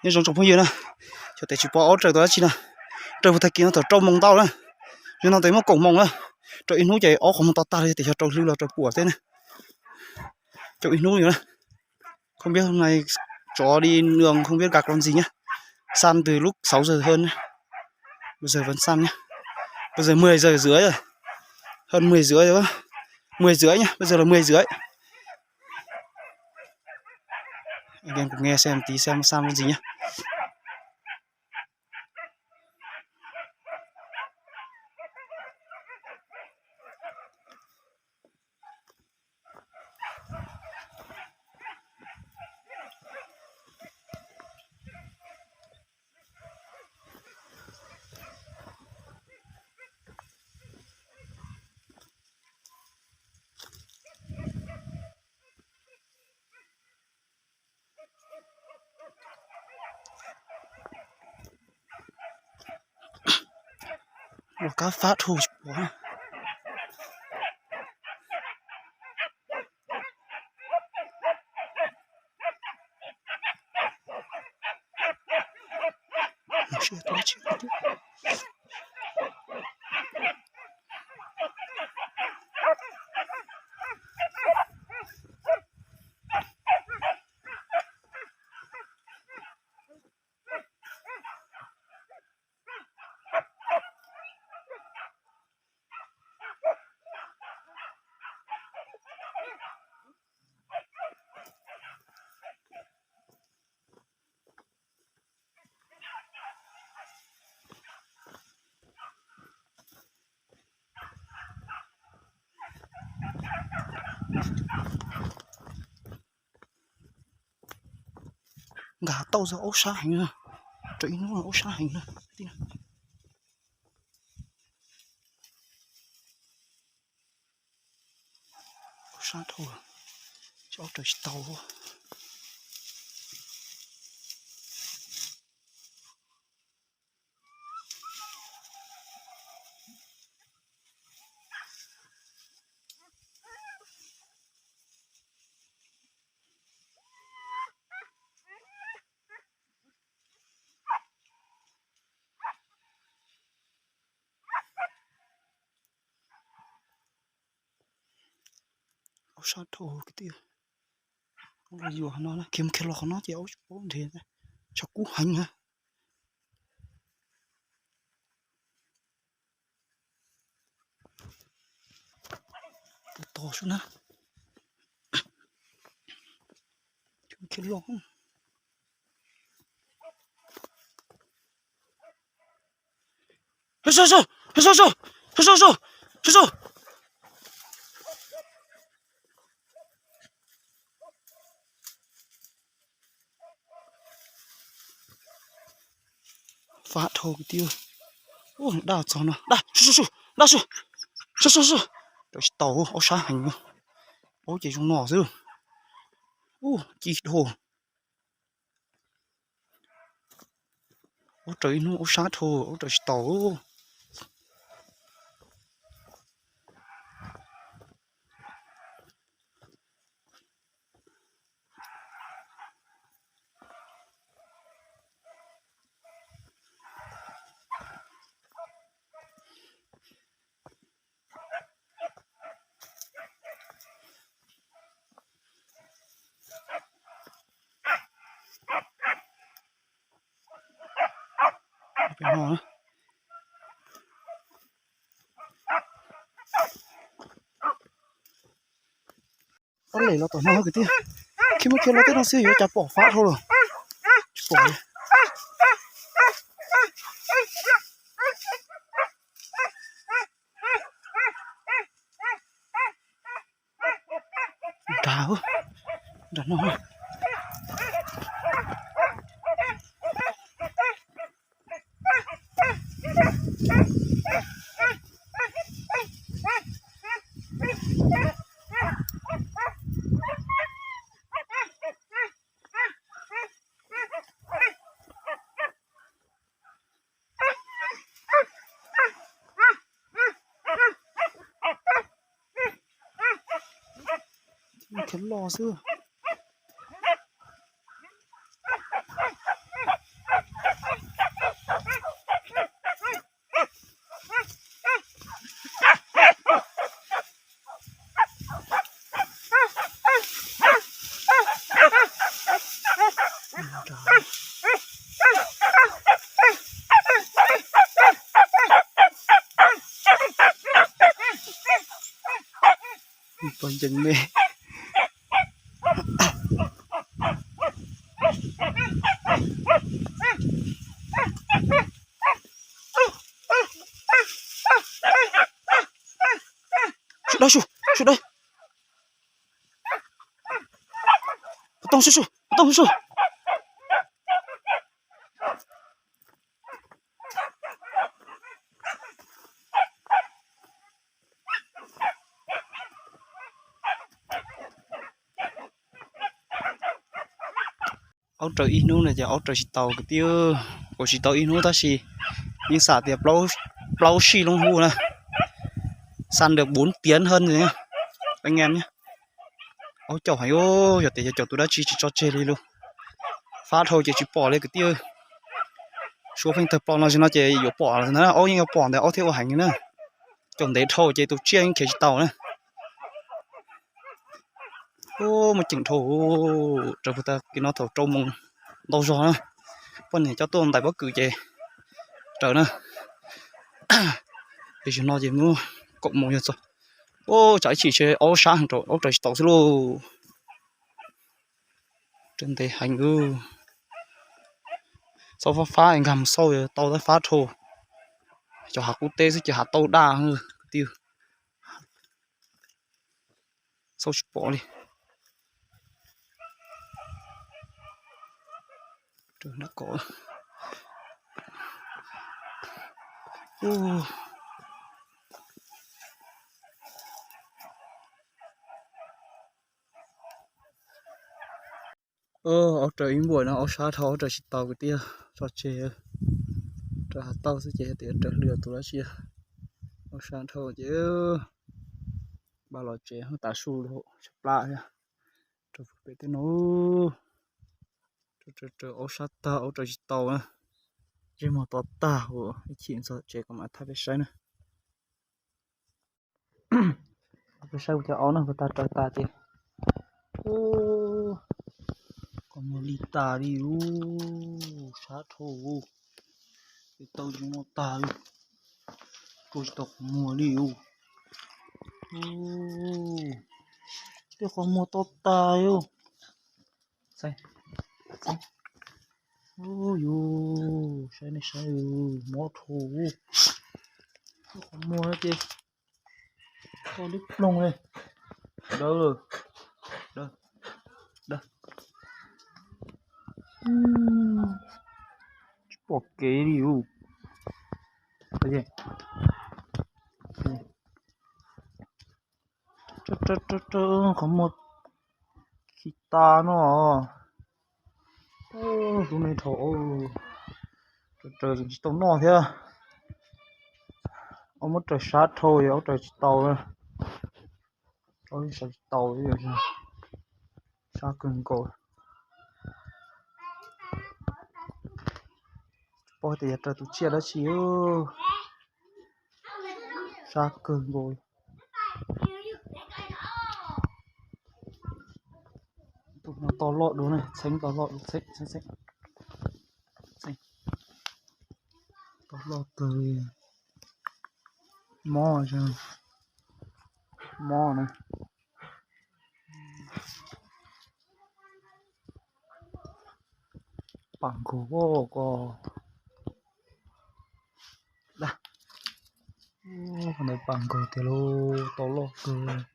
Nyob zoo tsoom phooj ywg na, xyov tes tsis pom ob raws tau dab tsi na. Raws puag tag kis no thaum rau moos ntau na, yog no tes muab kaum moos na, raws ib hnub ces ob qhov muag to tag li, tes xyov raws hlwb los raws puam tej na. Cov ib hnub yog na, không biết hôm nay chó đi đường không biết gạt con gì nhá. Săn từ lúc sáu giờ hơn nhá. Bây giờ vẫn săn nhá. Bây giờ mười giờ rưỡi rồi. Hơn mười rưỡi rồi. Mười rưỡi nhá. Bây giờ là mười rưỡi. Anh em cùng nghe xem tí xem săn con gì nhá. Ua kab fab dhau tsis pom. Nkag tau zog aub sab heev na, raws ib hnub aub sab heev na. Aub sab dhau, aub raws tsis tau. Aub sab dhau kwv tij. Aub los yuav qhov no na, khiav mus khiav los qhov no ces aub tsis paub nrhiav, tshav kub heev na. Tus tos sub na. Khiav los. Fab dhau kwv tij. Ub, daj txog no, daj, daj, daj, raws tsis tau, aub sab heev. Aub ces zoo no xwb. Ub, ci dhau. Aub raws ib hnub aub sab dhau, aub raws tsis tau. Ob lem los tom no kwv tij. Khiav mus khiav los tej no xwb yuav cas pom fab dhau lawm. Tsis pom li. Nrad, nrad no. Khiav los xwb. Pog ncees me. Sub dawb, sub, sub dawb. Pov tooj sub, sub, pov tooj sub, sub. Aub raws ib hnub no ces aub raws tsis tau kwv tij. Kuv tsis tau ib hnub tab sis yeej xam tias plaub sij lub hub na, xan ntawm bốn tiếng hơn rồi, anh em nhé. Aub caum heev, yog tias yog caum tus dab tsi tsis tso tseg li lus. Fab dhau ces tsis pom li kwv tij. Suav pheej tawg plo no tsis no ces yuav pom lawm na, aub yeej yuav pom ntawd aub thiaj ua heev li na. Caum ntev dhau ces tus tsiaj yeej khiav tsis tau na. Muaj ceem dhau, raws puag ta kiag no thaum rau moos ntau zog na, poj niam coj tuaj ntais pob kws ces raws na. Tab sis no ces muab kaum moos yog txog. Tsam ib chim ces aub sab heev rau aub raws tsis tau xwb lauj. Raws ntev heev lauj. Xauj fab fab nkag mus xauj tau tab fab dhau. Cov hav qub teb xwb ces hav tauj daj kwv tij. Xauj tsis pom li. Aub raws ib npuas no aub sab dhau, aub raws tsis tau kwv tij, tso tseg. Raws hav tauj xwb ces yog tias raws hli tus dab tsi. Aub sab dhau ces npaj los tsev, tav su rau tshav plab thiab. Rau pem tej no, raws aub sab tag, aub raws tsis tau na. Ntsej muag to tag, ib chim txog tsev kuv mam thaij peb saib na. Peb saib kuv cov aub no puas tag, raws tas ces. Qhov muag li tas li ub, sab dhau. Peb tau tsis muaj tag li, rua tsis tau qhov muag li ub. Tej qhov muag to tas li. Yus saib nej saib, mob dhau. Qhov muag no ces to lib ploog li. Dawb, dawb, dawb. Tsis pom kev li ub. Qhov muag khi tas no. Lub neej dhau, raws tsis tau noj thiab. Aub muab raws sab dhau, aub raws tsis tau. Aub raws tsis tau, sab kawg nkaus. Tsis paub tias yog raws tus tsiaj dab tsi, sab kawg nkaus. Tus no to loj dua na, txheeb to loj dua, txheeb, txheeb, txheeb. To loj kawg li. Mob, mob na. Pam nkaus ko. Qhov ntawd pam nkaus tiag lauj, to loj kawg.